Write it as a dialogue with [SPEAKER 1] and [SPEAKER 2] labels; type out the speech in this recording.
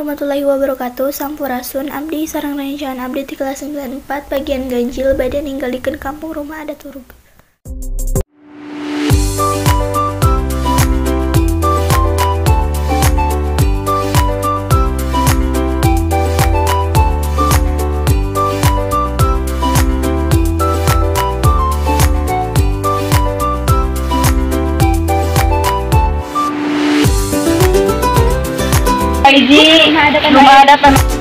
[SPEAKER 1] warahmatullahi wabarakatuh. Sampurasun, abdi sareng rerencangan abdi ti kelas 94 bagian ganjil bade ninggalikeun kampung rumah adat Turug.
[SPEAKER 2] Hiji rumah adat.